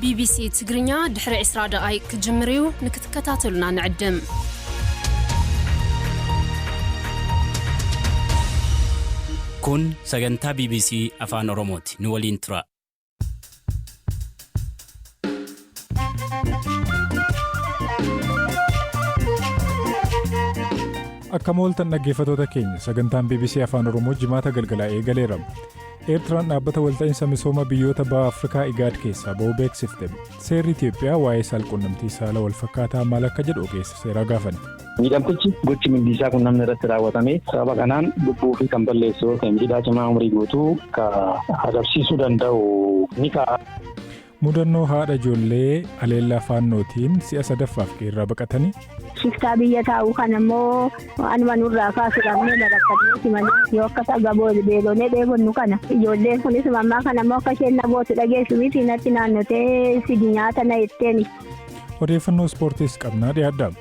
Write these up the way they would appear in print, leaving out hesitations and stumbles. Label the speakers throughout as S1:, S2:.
S1: ቢቢሲ ትግርኛ ድሕሪ 20 ደቓይቅ ክጅምር እዩ። ንክትከታተሉና ንዕድም።
S2: Kun sagantaa BBC Afaan Oromooti. Nu waliin tura.
S3: Akkam ooltan dhaggeeffattoota keenya, sagantaan BBC Afaan Oromoo Jimaata galgalaa eegaleera. Eertiraan dhaabbata walta'iinsa misooma biyyoota baha Afrikaa Igaad keessaa ba'uu beeksifte. Seerri Itoophiyaa waa'ee saalqunnamtii saala walfakkaataa maal akka jedhu ogeessa seeraa gaafanne.
S4: Miidhamtichi gochi mindiisaa kun namni irratti raawwatame sababa kanaan lubbuu fi kan balleessu yoo ta'e, miidhaa cimaa umurii guutuu ka adabsiisuu danda'u ni ka'a.
S3: Mudannoo haadha ijoollee aleellaa faannootiin si'a sadaffaaf qeerraa baqatanii.
S5: Shiftaa biyya taa'u kana immoo anuma nurraa kaasuudhaaf rakkatneeti malee, yoo akka sagaboo beelonee dheebonnu kana, ijoolleen kunis ammaa kana immoo akka isheen na gootu dhageessu miti, natti naannotee fidi nyaata na jetteeni.
S3: Odeeffannoo ispoortiis qabnaa, dhiyaadha.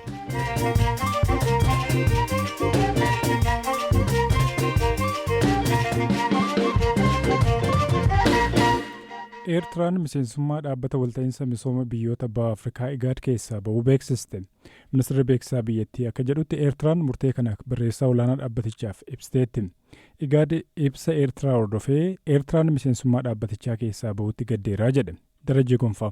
S3: Eertiraan miseensummaa dhaabbata walta'iinsa misooma biyyoota baha Afrikaa Igaad keessaa ba'uu beeksiste. Ministeerri beeksisaa biyyattii akka jedhutti, Eertiraan murtee kana barreessaa olaanaa dhaabbatichaaf ibsiteetti. Igaad ibsa Eertiraa hordofee Eertiraan miseensummaa dhaabbatichaa keessaa ba'uutti gaddeeraa jedhe. Darajjee Gonfaa.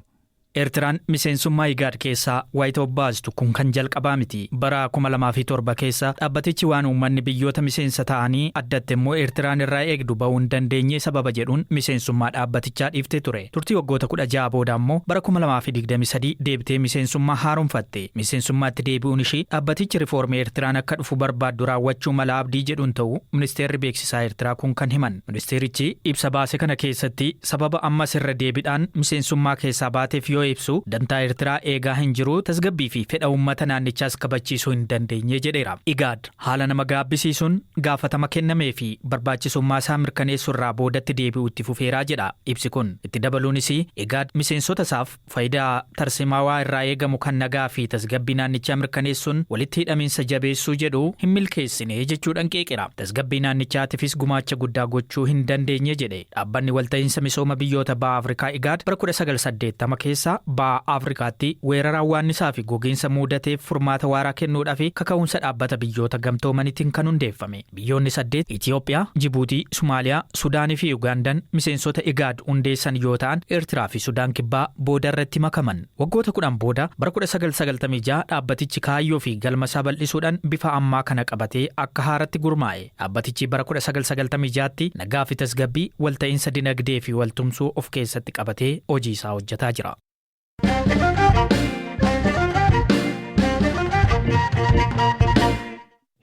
S6: Eertiraan miseensummaa Igaad keessaa waayita baastu kun kan jalqabaa miti. Bara 2007 keessa dhaabbatichi waan uummanni biyyoota miseensa ta'anii, addatti immoo Eertiraan irraa eegdu ba'uu hin dandeenye sababa jedhuun miseensummaa dhaabbatichaa dhiiftee ture. Turtii waggoota 16 booda immoo bara 2023 deebitee miseensummaa haaromfatte. Miseensummaatti deebi'uun ishii dhaabbatichi rifoormii Eertiraan akka dhufu barbaaddu raawwachuu mala abdii jedhuun ta'u ministeerri beeksisaa Eertiraa kun kan himan. Ministeerichi ibsa baase kana keessatti sababa ammas irra deebiidhaan miseensummaa keessaa baateef yoo ibsu, dantaa Eertiraa eegaa hin jiru, tasgabbii fi fedha uummata naannichaas kabachiisuu hin dandeenye jedheera. Igaad haala nama gaabbisiisuun gaafatama kennamee fi barbaachisummaa isaa mirkaneessuu irraa boodatti deebi'uu itti fufeeraa jedha ibsi kun. Itti dabaluunis Igaad miseensota isaaf faayidaa tarsimaawaa irraa eegamu kan nagaa fi tasgabbii naannichaa mirkaneessuun walitti hidhamiinsa jabeessuu jedhu hin milkeessine jechuudhaan qeeqera. Tasgabbii naannichaatiifis gumaacha guddaa gochuu hin dandeenye jedhe. Dhaabbanni walta'iinsa misooma biyyoota baha Afrikaa Igaad bara 1980 keessa baha Afrikaatti weerara hawwaannisaa fi gogiinsa mudateef furmaata waaraa kennuudhaaf kaka'umsa dhaabbata biyyoota gamtoomaniitiin kan hundeeffame. Biyyoonni saddeet Itiyoophiyaa, Jibuutii, Somaaliyaa, Sudaanii fi Ugaandaan miseensota Igaad hundeessan yoo ta'an, Eertiraa fi Sudaan Kibbaa booda irratti makaman. Waggoota 10 booda bara 1996 dhaabbatichi kaayyoo fi galma isaa bal'isuudhaan bifa ammaa kana qabatee akka haaratti gurmaa'e. Dhaabbatichi bara 1996tti nagaa fi tasgabbii, walta'iinsa dinagdee fi waltumsuu of keessatti qabatee hojii isaa hojjetaa jira.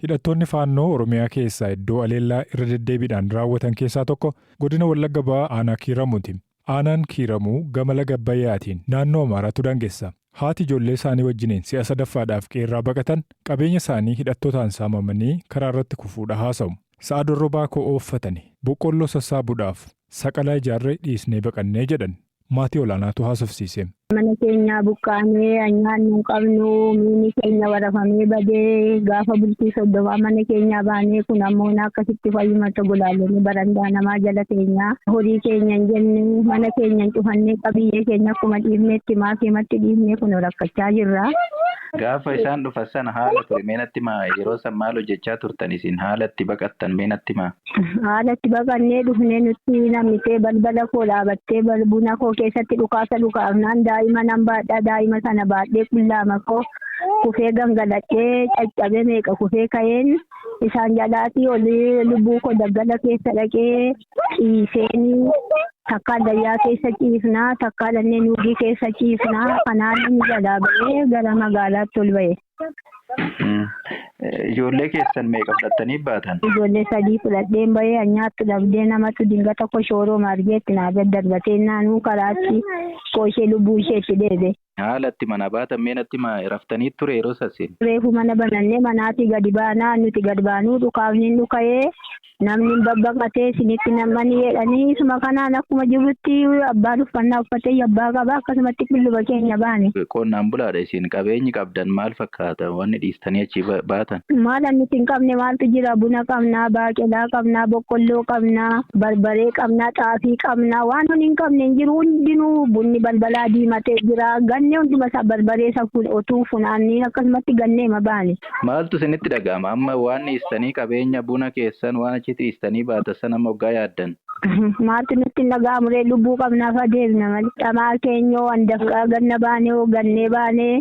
S3: Hidhattoonni faannoo Oromiyaa keessaa iddoo aleellaa irra deddeebiidhaan raawwatan keessaa tokko godina Wallagga Ba'aa aanaa Kiiramuuti. Aanaan Kiiramuu gama laga Abbayyaatiin naannoo Amaaraatu daangessa. Haati ijoollee isaanii wajjiniin si'a sadaffaadhaaf qeerraa baqatan qabeenya isaanii hidhattootaan saamamanii karaa irratti kufuudha haasa'u. Sa'a dorrobaa koo ooffatanii boqqolloo sassaabuudhaaf saqalaa ijaarree dhiisnee baqannee jedhan. Maatii olaanaatu haasofsiise.
S5: Mana keenyaa buqqaanee, nyaannu hin qabnu, miini keenya warafamee badee, gaafa bultii 30 mana keenyaa baanee, kun ammoo akkasitti fayyumata gulaallee barandaa namaa jala teenyaa, horii keenya hin jenne, mana keenya hin cufannee, qabiyyee keenya akkuma dhiifnetti maasii dhiifnee kun rakkachaa jirra.
S7: Gaafa isaan dhufan sana haala ture mee natti himaa. Yeroo san maal hojjechaa turtan isin? Haala itti baqattan mee natti himaa.
S5: Haala itti baqannee dhufnee, nutti nammitee balbala koo dhaabattee buna koo keessatti dhukaasa dhukaafnaan, daa'ima nan baadhaa, daa'ima sana baadhee qullaama koo kufee gangaladhee caccabee meeqa kufee ka'een isaan jalaatii olii lubbuu koo daggala keessa dhaqee ciiseen. Takkaa dayyaa keessa ciifnaa, takkaa dhannee nuugii keessa ciifnaa, kanaan inni jalaa ba'ee gara magaalaatti ol ba'e.
S7: Ijoollee keessan meeqa fudhattanii baatan?
S5: Ijoollee sadii fudhadheen bahee. Nyaattu dhabdee, namatu dingata koshooroo margeetti naa daddarbatee naanuu karaatti kooshee lubbuu isheetti deebe.
S7: Haala itti mana baatan mee natti himaa. Raftanii ture yeroo sassin?
S5: Reefu mana banannee manaatii gadi baanaa, nuti gadi baanuu dhukaafni dhuka'ee, namni babbaqatee isinitti namani jedhanii, isuma kanaan akkuma jirutti abbaan uffannaa uffatee abbaa qaba, akkasumatti qulluma keenya baane.
S7: Qonnaan bulaadha isin. Qabeenyi qabdan maal fakkaata? Wanni dhiistanii achi baatan? argatan?
S5: Maal nuti hin qabne maaltu jira? Buna qabnaa, baaqelaa qabnaa, boqqolloo qabnaa, barbaree qabnaa, xaafii qabnaa. Waan nuti hin qabne hin jiru hundinuu bunni balbalaa diimatee jira. Gannee hunduma isaa barbaree isa otuu funaannee akkasumatti gannee ma baane.
S7: Maaltu isinitti dhaga'ama? Amma waan dhiistanii qabeenya buna keessan waan achitti dhiistanii baatan sana moggaa yaaddan?
S5: Maaltu nutti hin dhaga'amuree lubbuu qabnaaf adeemna malee. Dhamaa keenyoo handafqaa ganna baanee gannee baanee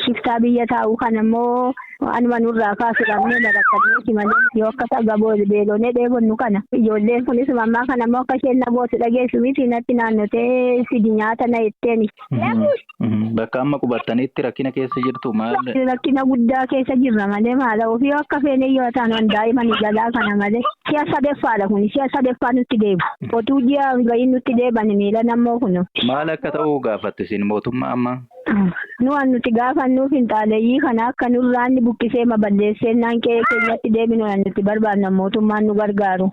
S5: shiftaa biyya taa'u kan ammoo anuma nurraa kaasu qabnee barakkanneeti malee yoo akkas agaboo beelonee dheebonnu kana. Ijoolleen kunis ammaa kana ammoo akka isheen na gootu dhageessu miti natti naannotee fidi nyaata na jetteeni.
S7: Bakka amma qubattanitti rakkina keessa jirtu maal?
S5: Rakkina guddaa keessa jirra malee maala ofii akka feene yoo ta'an daa'imman jalaa kana malee. Si'a sadeffaadha kun si'a sadeffaa nutti deebu. Otuu ji'a gahiin nutti deeban miila nammoo kun.
S7: Maal akka ta'u gaafattu isin mootummaa amma?
S5: Nuti nuti gaafannuuf finxaaleeyyii kana akka nurraan buqqisee maballeessee naan qe'ee keenyatti deebinu nuti barbaadna mootummaan nu gargaaru.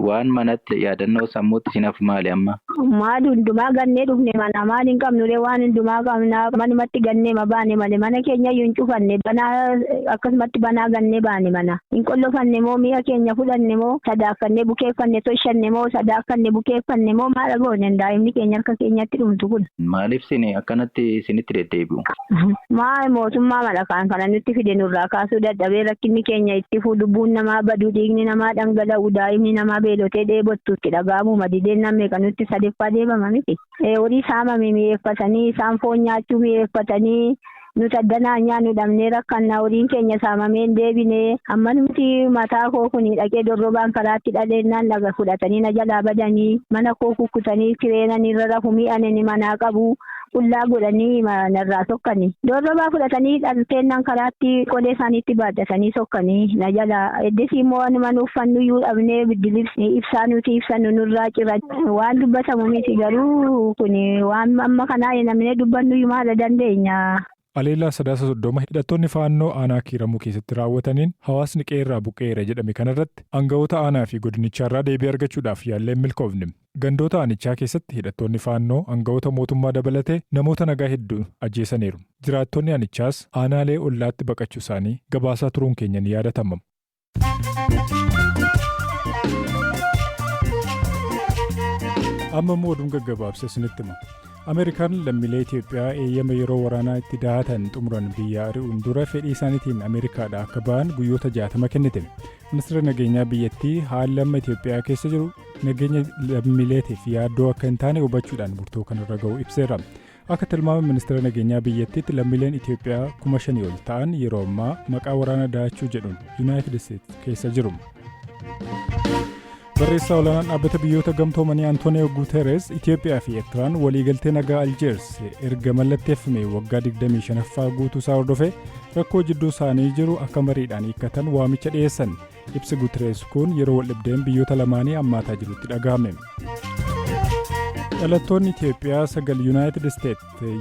S7: Waan manatti yaadannoo sammuutti isinaaf maali amma?
S5: Maal hundumaa gannee dhufne mana maal hin qabnuree waan hundumaa qabnaa manumatti gannee ma baane malee mana keenya iyyuu hin cufanne banaa akkasumatti banaa gannee baane mana hin qollofanne moo mi'a keenya fudhanne moo sadaafannee bukeeffanne toshanne moo sadaaffanne bukeeffanne moo maal goone daa'imni keenya harka keenyatti dhumtu kun.
S7: Maaliif isin akkanatti isinitti deddeebi'u?
S5: Maal mootummaa malakaan kana nutti fide nurraa kaasuu dadhabee rakkinni keenya itti lubbuun namaa baduu dhiigni namaa dhangala'u daa'imni namaa beelotee dheebottu itti dhaga'amu madideen namni kan nutti sadeeffaa deebama miti. Horii saamame mi'eeffatanii isaan foon nyaachuu mi'eeffatanii nuti addanaa nyaannu dhabnee rakkannaa horiin keenya saamamee hin deebine amma nuti mataa koo kun dhaqee dorrobaan karaatti dhaleennaan dhaga fudhatanii na jalaa badanii mana koo kukkutanii kireenan irra rafu mi'an inni manaa qabu. Qullaa godhanii narraa sokkanii dorrobaa fudhatanii dhalteennaan karaatti qolee isaaniitti baadhatanii sokkanii na jala eddisii immoo anuma nu uffannu iyyuu dhabnee ibsaa nuti ibsannu nurraa cira waan dubbatamu miti garuu kun waan amma kanaa namni dubbannu iyyuu maala dandeenya.
S3: Aleellaa 30 hidhattoonni faannoo aanaa Kiiramuu keessatti raawwataniin hawaasni qeerraa buqqeera jedhame kanarratti aangawoota aanaa fi godinichaarraa deebii argachuudhaaf yaallee hin milkoofne. Gandoota aanichaa keessatti hidhattoonni faannoo aangawoota mootummaa dabalatee namoota nagaa hedduu ajjeesaniiru. Jiraattonni aanichaas aanaalee ollaatti baqachuu isaanii gabaasaa turuun keenya ni yaadatama. Amma immoo oduun gaggabaabsa isinitti hima. Ameerikaan lammiilee Itoophiyaa eeyyama yeroo waraanaa itti dahatan xumuran biyya ari'uun dura fedhii isaaniitiin Ameerikaadhaa akka ba'an guyyoota 60 kennite. Ministeerri nageenyaa biyyattii haalli amma Itoophiyaa keessa jiru nageenya lammiileetiif yaaddoo akka hin taane hubachuudhaan murtoo kanarra ga'u ibseera. Akka tilmaama ministeera nageenyaa biyyattiitti lammiileen Itoophiyaa 5,000 ol ta'an yeroo ammaa maqaa waraana dahachuu jedhuun Yuunaayitid Isteetsi keessa jiru. Barreessaa olaanaan dhaabbata biyyoota gamtoomanii Antooniyoo Guuteres Itoophiyaa fi Eertiraan waliigaltee nagaa Aljeers erga mallatteeffame waggaa 25ffaa guutuu isaa hordofee rakkoo jidduu isaanii jiru akka mariidhaan hiikkatan waamicha dhiyeessan. Ibsi Guuteres kun yeroo waldhabdeen biyyoota lamaanii hammaataa jirutti dhagahame. Dhalattoonni Itoophiyaa 9 Yuunaayitid Isteet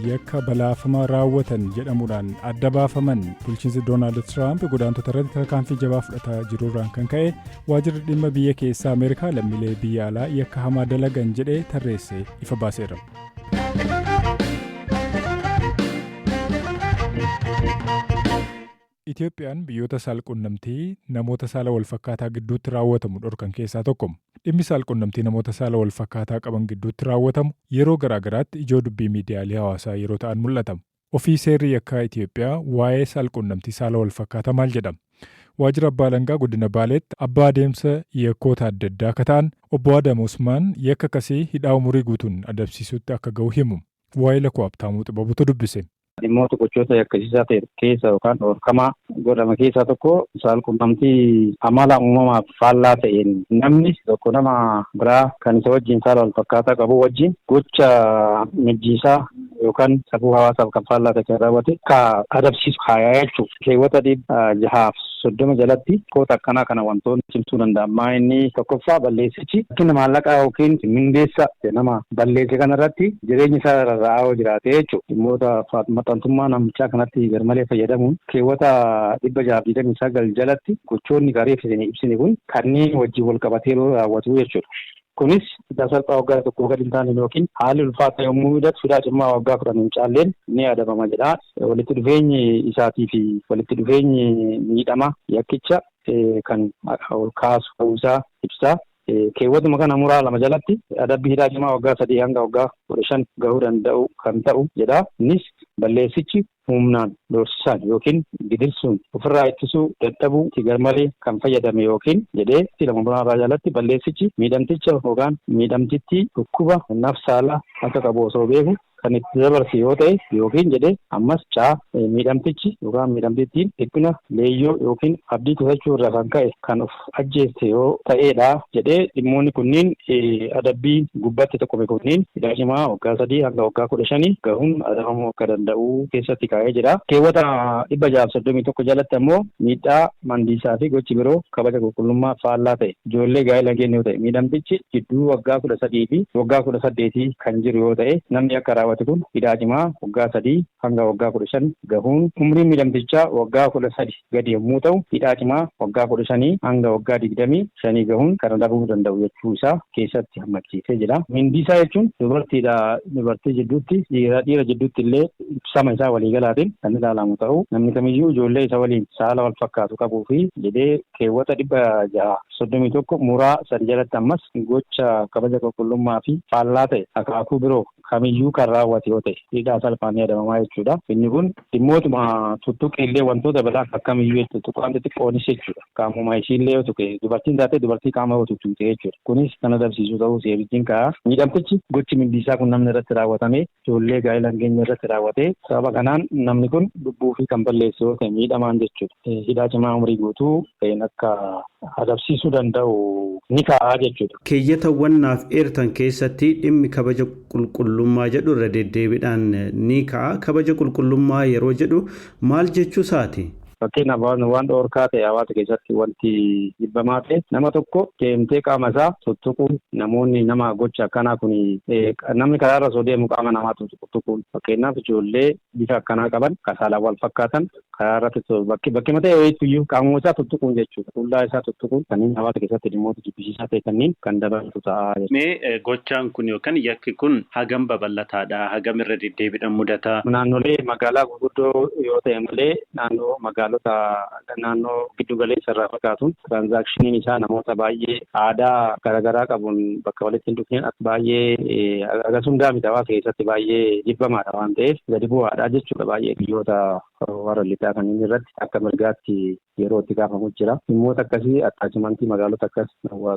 S3: yakka balaafamaa raawwatan jedhamuudhaan adda baafaman bulchiinsi Doonaald Tiraamp godaantota irratti tarkaanfii jabaa fudhataa jiruurraan kan ka'e waajjirri dhimma biyya keessaa Ameerikaa lammiilee biyya alaa yakka hamaa dalagan jedhee tarreessee ifa baaseera. Itoophiyaan biyyoota saalqunnamtii namoota saala walfakkaataa gidduutti raawwatamu dhorkan keessaa tokko. Dhimmi saalqunnamtii namoota saala walfakkaataa qaban gidduutti raawwatamu yeroo garaagaraatti ijoo dubbii miidiyaalee hawaasaa yeroo ta'an mul'ata. Ofii seerri yakkaa Itoophiyaa waa'ee saalqunnamtii saala walfakkaataa maal jedha? Waajjira Abbaa Alangaa Godina Baaleetti abbaa adeemsa yakkoota adda addaa akka ta'an obbo Adam Usmaan yakka akkasii hidhaa umurii guutuun adabsiisutti akka ga'u himu. Waa'ee Lakoo Habtaamuu Xibabuutu dubbise.
S4: Dhimmoota gochoota yakkasiisaa ta'e keessa yookaan dhorkamaa godhama keessaa tokko saalqunnamtii amala uumamaaf faallaa ta'een namni tokko nama biraa kan isa wajjin saala walfakkaataa qabu wajjin gocha mijjiisaa yookaan safuu hawaasaaf kan faallaa ta'e kan raawwate akka adabsiisu kaayaa jechuudha. Keewwata 630 jalatti koota akkanaa kana wantoonni cimsuu danda'an. Maa inni tokkoffaa balleessichi rakkina maallaqaa yookiin mindeessa nama balleesse kanarratti jireenya isaa rarra'aa yoo jiraate jechuudha. Dhimmoota maxxantummaa namichaa kanatti garmalee fayyadamuun keewwata 629 jalatti gochoonni gareef ibsine kun kanneen wajjin wal qabatee raawwatu jechuudha. Kunis hidhaa salphaa waggaa 1 gadi hin taane yookiin haalli ulfaataa yommuu mudatu hidhaa cimaa waggaa 10 hin caalleen ni adabama jedha. Walitti dhufeenyi isaatii fi walitti dhufeenyi miidhama yakkicha kan ol kaasu ta'uu isaa ibsa. Keewwatuma kana muraa 2 jalatti adabbii hidhaa cimaa waggaa 3 hanga waggaa 15 gahuu danda'u kan ta'u jedha. Innis balleessichi humnaan doorsisaan yookiin gidirsuun ofirraa ittisuu dadhabuu garmalee kan fayyadame yookiin jedhee 2 muraa jalatti balleessichi miidhamticha yookaan miidhamtitti dhukkuba nafsaalaa akka qabu osoo beeku kan itti dabarse yoo ta'e yookiin jedhee ammas caa miidhamtichi yookaan miidhamtittiin dhiphina leeyyoo yookiin abdii kutachuu irraa kan ka'e kan of ajjeesse yoo ta'edha jedhee dhimmoonni kunniin adabbii gubbatti tokkome kunniin hidhaa cimaa waggaa 3 hanga waggaa 15 gahuun adabamuu akka danda'u keessatti kaa'ee jira. Keewwata 631 jalatti ammoo miidhaa mandiisaa fi gochi biroo kabaja qulqullummaa faallaa ta'e ijoollee gaa'ela hin geenye yoo ta'e miidhamtichi jidduu waggaa 13 fi waggaa 18 kan jiru yoo ta'e namni akka raawwate kun hidhaa cimaa waggaa 3 hanga waggaa 15 gahuun umriin miidhamtichaa waggaa 13 gadi yommuu ta'u hidhaa cimaa waggaa 15 hanga waggaa 25 gahuun kan adabamuu danda'u jechuu isaa keessatti hammachiisee jira. Mindiisaa jechuun dubartiidha dubartii jidduutti dhiira jidduutti illee ibsama isaa waliigalaatiin kan ilaalamu ta'u namni kamiyyuu ijoollee isa waliin saala wal fakkaatu qabuu fi jedhee keewwata 631 muraa 3 jalatti ammas gocha kabaja qulqullummaa fi faallaa ta'e akaakuu biroo kamiyyuu kan raawwate yoo ta'e hidhaa salphaan ni adabamaa jechuudha. Inni kun dhimmootuma tuttuqii illee wantoota biraa akkamiyyuu jechuudha. Tuqaan xixiqqoonis jechuudha. Qaamuma ishiillee yoo tuqe dubartiin taatee dubartii qaama yoo tuttuqxe jechuudha. Kunis kan adabsiisu ta'uu seerichiin kaa'a. Miidhamtichi gochi mindiisaa kun namni irratti raawwatame ijoollee gaa'ela hin geenye irratti raawwate sababa kanaan namni kun lubbuu fi kan balleesse yoo ta'e miidhamaan jechuudha. Hidhaa cimaa umurii guutuu ta'een akka adabsiisuu danda'u ni kaa'a jechuudha.
S8: Keeyyatawwan naaf eertan keessatti dhimmi kabaja qulqullummaa jedhu irra deddeebiidhaan ni ka'a. Kabaja qulqullummaa yeroo jedhu maal jechuu isaati?
S4: Fakkeenyaaf waan dhoorkaa ta'e hawaasa keessatti wanti jibbamaa ta'e nama tokko deemtee qaama isaa tuttuquun namoonni nama gocha akkanaa kun namni karaarra osoo deemu qaama namaa tuttuquun fakkeenyaaf ijoollee bifa akkanaa qaban kan saalaan wal fakkaatan karaarratti bakki mataa wayiitti qaamuma isaa tuttuquun jechuudha. Fuullaa isaa tuttuquun kanneen hawaasa keessatti dhimmoota jibbisiisaa ta'e kanneen kan dabalatu ta'a.
S9: Mee gochaan kun yookaan yakki kun hagam babal'ataadha? Hagam irra deddeebiidhaan mudata?
S4: Naannolee magaalaa gurguddoo yoo ta'e malee naannoo magaalota naannoo giddu galeessa irraa fakkaatuun tiraanzaakshiniin isaa namoota baay'ee aadaa garaagaraa qabuun bakka walitti hin dhufneen baay'ee agas hundaa miti hawaasa keessatti baay'ee jibbamaadha waan ta'eef gadi bu'aadha jechuudha. Baay'ee biyyoota warra lixaa kanneen irratti akka mirgaatti yeroo itti kaafamu jira. Dhimmoota akkasii attaachimantii magaalota akkas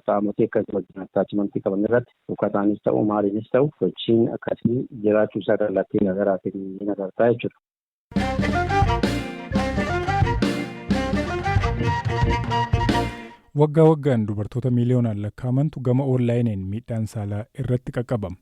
S4: qaamotii akkasii wajjin attaachimantii qaban irratti uffataanis ta'u maaliinis ta'u sochiin akkasii jiraachuu isaa kallattii garaagaraatiin ni agartaa jechuudha.
S3: Waggaa waggaan dubartoota miiliyoonaan lakkaa'amantu gama oonlaayiniin miidhaan saalaa irratti qaqqabama.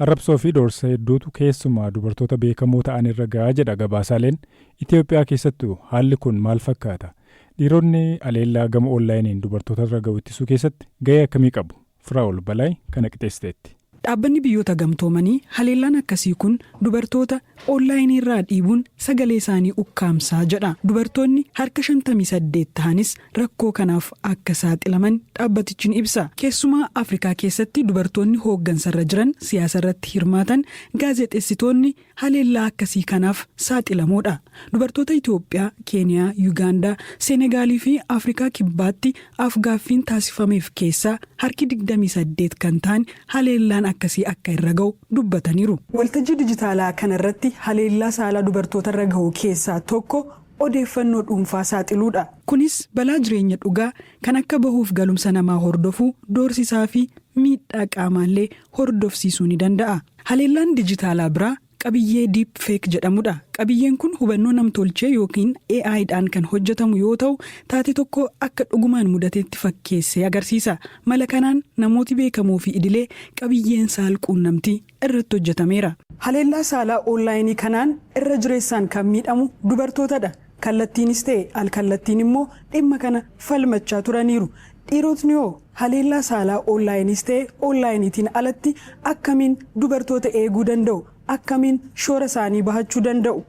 S3: Arrabsoo fi doorsa hedduutu keessumaa dubartoota beekamoo ta'an irra gahaa jedha gabaasaaleen. Itoophiyaa keessattuu haalli kun maal fakkaata? Dhiironni aleellaa gama oonlaayiniin dubartoota irra gahu ittisuu keessatti gahee akkamii qabu? Firaa'ol Balaay kana qixeessiteetti.
S10: Dhaabbanni biyyoota gamtoomanii haleellaan akkasii kun dubartoota oonlaayinii irraa dhiibuun sagalee isaanii ukkaamsaa jedha. Dubartoonni harka 58 ta'anis rakkoo kanaaf akka saaxilaman dhaabbatichi ni ibsa. Keessumaa Afrikaa keessatti dubartoonni hooggansarra jiran siyaasa irratti hirmaatan gaazexeessitoonni haleellaa akkasii kanaaf saaxilamoodha. Dubartoota Itoophiyaa, Keeniyaa, Yuugaandaa, Seenegaalii fi Afrikaa Kibbaatti afgaaffiin taasifameef keessaa harki 28 kan ta'an haleellaan akkasii akka irra gahu dubbataniiru. Waltajjii dijitaalaa kanarratti haleellaa saalaa dubartoota irra gahu keessaa tokko odeeffannoo dhuunfaa saaxiluudha. Kunis balaa jireenya dhugaa kan akka bahuuf galumsa namaa hordofuu, doorsisaa fi miidhaa qaamaallee hordofsiisuu ni danda'a. Haleellaan dijitaalaa biraa qabiyyee deep fake jedhamudha. Qabiyyeen kun hubannoo namtolchee yookiin AIdhaan kan hojjetamu yoo ta'u, taatee tokko akka dhugumaan mudateetti fakkeessee agarsiisa. Mala kanaan namooti beekamoo fi idilee qabiyyeen saal quunnamtii irratti hojjetameera. Haleellaa saalaa oonlaayinii kanaan irra jireessaan kan miidhamu dubartootadha. Kallattiinis ta'e alkallattiin immoo dhimma kana falmachaa turaniiru. Dhiirotni hoo haleellaa saalaa oonlaayinis ta'e oonlaayiniitiin alatti akkamiin dubartoota eeguu danda'u? Akkamiin shoora isaanii bahachuu danda'u?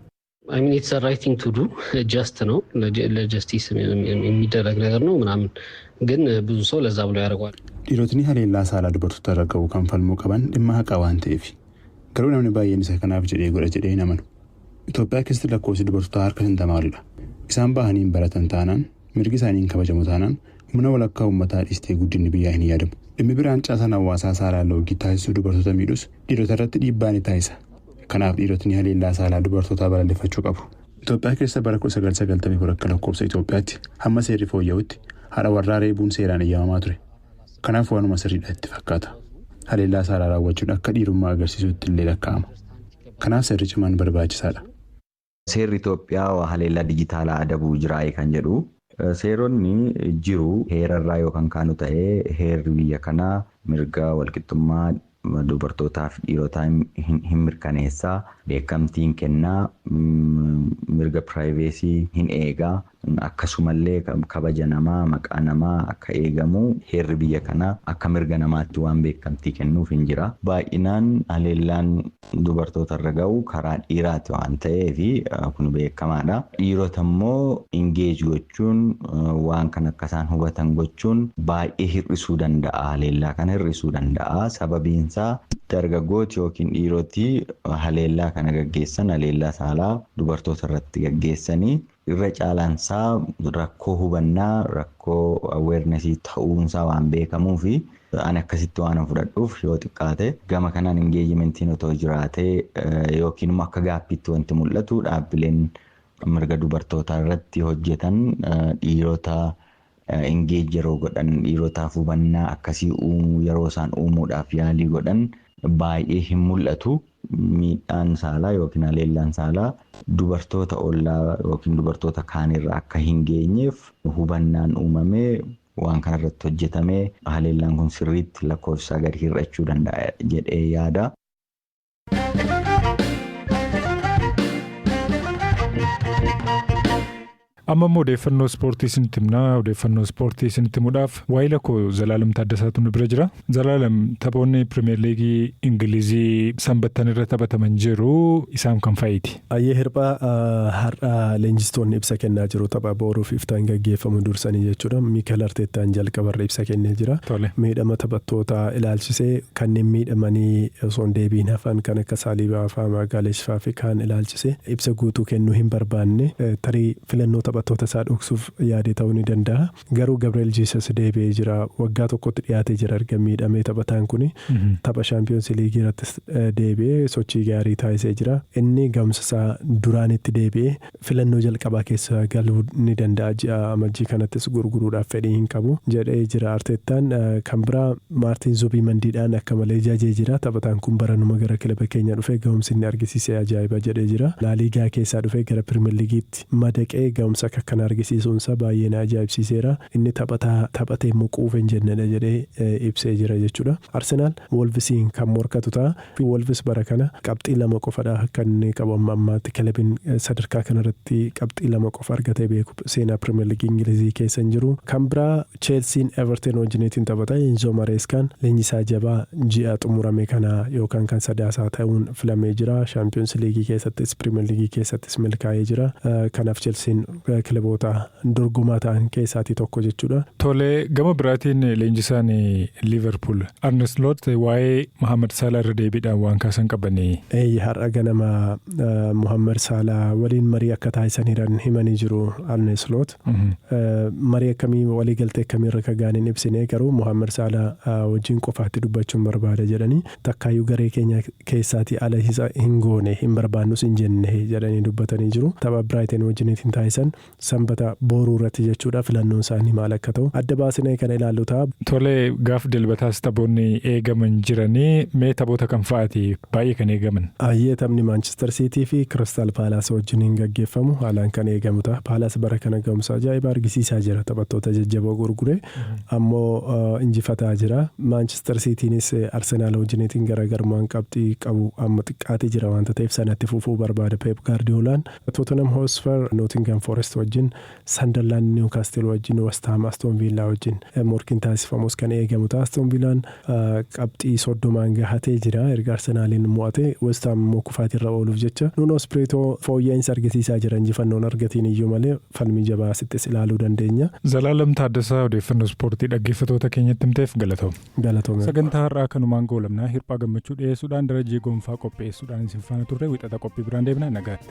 S11: I mean, it's right thing to do, just ነው ለ justice የሚደረግ ነገር ነው ምናምን። ግን ብዙ ሰው ለዛ ብሎ ያደርገዋል።
S12: Dhiirotni haleellaa saalaa dubartoota irra ga'u kan falmuu qaban dhimma haqaa waan ta'eef, garuu namni baay'een isa kanaaf jedhee godha jedhee hin amanu. Itoophiyaa keessatti lakkoofsi dubartootaa harka 50 olidha. Isaan bahanii hin baratan taanaan, mirgi isaanii hin kabajamu taanaan, humna walakkaa uummataa dhiistee guddinni biyyaa hin yaadamu. Dhimmi biraan caasaan hawaasaa saalaan loogii taasisuu dubartoota miidhus dhiirota irratti dhiibbaa ni taasisa. Kanaaf dhiirotni haleellaa saalaa dubartootaa balaaleffachuu qabu. Itoophiyaa keessa bara 1994 akka lakkoofsa Itoophiyaatti hamma seerri fooyya'utti haadha warraa reebuun seeraan eeyyamamaa ture. Kanaaf waanuma sirriidha itti fakkaata. Haleellaa saalaa raawwachuun akka dhiirummaa agarsiisutti illee lakkaa'ama. Kanaaf seerri cimaan barbaachisaadha.
S13: Seerri Itoophiyaa haleellaa dijitaalaa adabuu jiraa'e kan jedhu, seeronni jiru. Heerarraa yookaan kaanu ta'ee, heerri biyya kanaa mirga walqixxummaa dubartootaa fi dhiirotaa hin mirkaneessaa, beekamtiin kennaa, mirga privacy hin eegaa, akkasumallee kabaja namaa, maqaa namaa akka eegamu heerri biyya kanaa akka mirga namaatti waan beekamtii kennuuf hin jira. Baay'inaan haleellaan dubartoota irra ga'u karaa dhiiraati waan ta'eef kun beekamaadha. Dhiirota immoo engage gochuun, waan kan akka isaan hubatan gochuun baay'ee hir'isuu danda'a. Haleellaa kana hir'isuu danda'a. Sababiinsaa dargaggooti yookiin dhiiroti haleellaa kana gaggeessan, haleellaa saalaa dubartoota irratti gaggeessanii, irra caalaansaa rakkoo hubannaa, rakkoo awarenessii ta'uunsaa waan beekamuu fi ani akkasitti waan fudhadhuuf, yoo xiqqaate gama kanaan engagementiin otoo jiraatee, yookiin immoo akka gaaffiitti wanti mul'atu, dhaabbileen mirga dubartootaa irratti hojjetan dhiirota engage yeroo godhan, dhiirotaaf hubannaa akkasii uumuu yeroo isaan uumuudhaaf yaalii godhan baay'ee hin mul'atu. Miidhaan saalaa yookiin haleellaan saalaa dubartoota ollaa yookiin dubartoota kaanirra akka hin geenyeef hubannaan uumamee waan kanarratti hojjetamee, haleellaan kun sirriitti lakkoofsa gadi hir'achuu danda'a jedhee yaada.
S3: Amma immoo odeeffannoo ispoortii isinitti himnaa. Odeeffannoo ispoortii isinitti himuudhaaf waayila koo Zalaalam Taaddasaatu nu bira jira. Zalaalam, taphoonni Pirimeer Liigii Ingilizii sanbattan irra taphataman jiru, isaan kan fa'iiti?
S14: Ayyee hirphaa, har'a leenjistoonni ibsa kennaa jiru, tapha boruuf iftaan gaggeeffamu dursanii jechuudha. Miikael Arteettaan jalqabarra ibsa kennee jira. Miidhama taphattoota ilaalchisee, kanneen miidhamanii osoo hin deebiin hafan kan akka Saaliibaa fa'aa, Maagaalesh fa'aa fi kaan ilaalchisee ibsa guutuu kennuu hin barbaanne, tarii filannoo taphattoota isaa dhoksuuf yaadee ta'uu ni danda'a. Garuu Gabriel Jesus deebi'ee jira. Waggaa tokkotti dhiyaatee jira erga miidhamee taphataan kuni. Tapha Shaampiyoons Liigii irrattis deebi'ee sochii gaarii taasisee jira. Inni ga'umsa isaa duraanitti deebi'ee filannoo jalqabaa keessa galuu ni danda'a. Ji'a Amajjii kanattis gurguruudhaaf fedhii hin qabu jedhee jira Arteettaan. Kan biraa Maartiin Zubimandiidhaan akka malee jajee jira. Taphataan kun baranuma gara kilaba keenya dhufee ga'umsi inni argisiise ajaa'iba jedhee jira. Laaliigaa keessaa dhufee gara Pirimeer Liigiitti madaqee ga'umsa akka kana argisiisuunsaa baay'ee na ajaa'ibsiiseera. Inni taphataa taphatee immoo quufe hin jennedha jedhee ibsee jira jechuudha. Arsenaal Wolvisiin kan morkatu ta'a. Wolvis bara kana qabxii 2 qofadha kan inni qabu amma ammaatti. Kilabiin sadarkaa kanarratti qabxii 2 qofa argatee beeku seenaa Pirimeer Liigii Ingilizii keessa hin jiru. Kan biraa Cheelsiin Everton wajjiniitiin taphata. Enzo Mareeskaan leenjisaa jabaa ji'a xumurame kana yookaan kan Sadaasaa ta'uun filamee jira. Shaampiyoons Liigii keessattis Pirimeer Liigii keessattis milkaa'ee jira. Kanaaf Cheelsiin kilaboota dorgomaa ta'an keessaatii tokko jechuudha.
S3: Tole, gama biraatiin leenjisaan Liverpool Arne Slot waa'ee Mohamed Salah irra deebiidhaan waan kaasan qabanii.
S14: Har'a ganama Mohamed Salah waliin marii akka taasisaniiran himanii jiru Arne Slot. Marii akkamii, walii galtee akkamii irra akka ga'an hin ibsine, garuu Mohamed Salah wajjin qofaatti dubbachuun barbaada jedhanii, takkaayyuu garee keenya keessaatii ala isa hin goone, hin barbaannus hin jenne jedhanii dubbatanii jiru. Tapha Brighton wajjiniitiin taasisan Sanbata booruu irratti jechuudha, filannoon isaanii maal akka ta'u adda baasinee kan ilaallu ta'a.
S3: Tole, gaaf dilbataas taphoonni eegaman jiranii, mee taphoota kam fa'aati baay'ee kan eegaman?
S14: Ayyee, taphni Manchester City fi Crystal Palace wajjiniin gaggeeffamu haalaan kan eegamu ta'a. Palace bara kana ga'umsa ajaa'iba argisiisaa jira. Taphattoota jajjaboo gurgure ammoo injifataa jira. Manchester Citynis Arsenaal wajjiniitiin garaagarummaan qabxii qabu amma xiqqaatee jira waanta ta'eef sanatti fufuu barbaada Pep Guardiolaan. Tottenham Hotspur Nottingham Forest Forest wajjin, Sunderland Newcastle wajjin, West Ham Aston Villa wajjin morkiin taasifamus kan eegamu ta'a. Aston Villaan qabxii 30n gahatee jira erga Arsenaaliin mo'ate. West Ham immoo kufaatirra ooluuf jecha Nuno Espirito fooyya'insa argisiisaa jira, injifannoon argatiin iyyuu malee falmii jabaa asittis ilaaluu dandeenya.
S3: Zalaalam Taaddasaa, odeeffannoo ispoortii dhaggeeffatoota keenyatti himteef galatoom.
S14: Galatoom.
S3: Sagantaa har'aa kanumaan goolabnaa. Hirphaa Gammachuu dhiyeessuudhaan, Darajee Gonfaa qopheessuudhaan isin faana turre. Wixata qophii biraan deebina, nagaatti.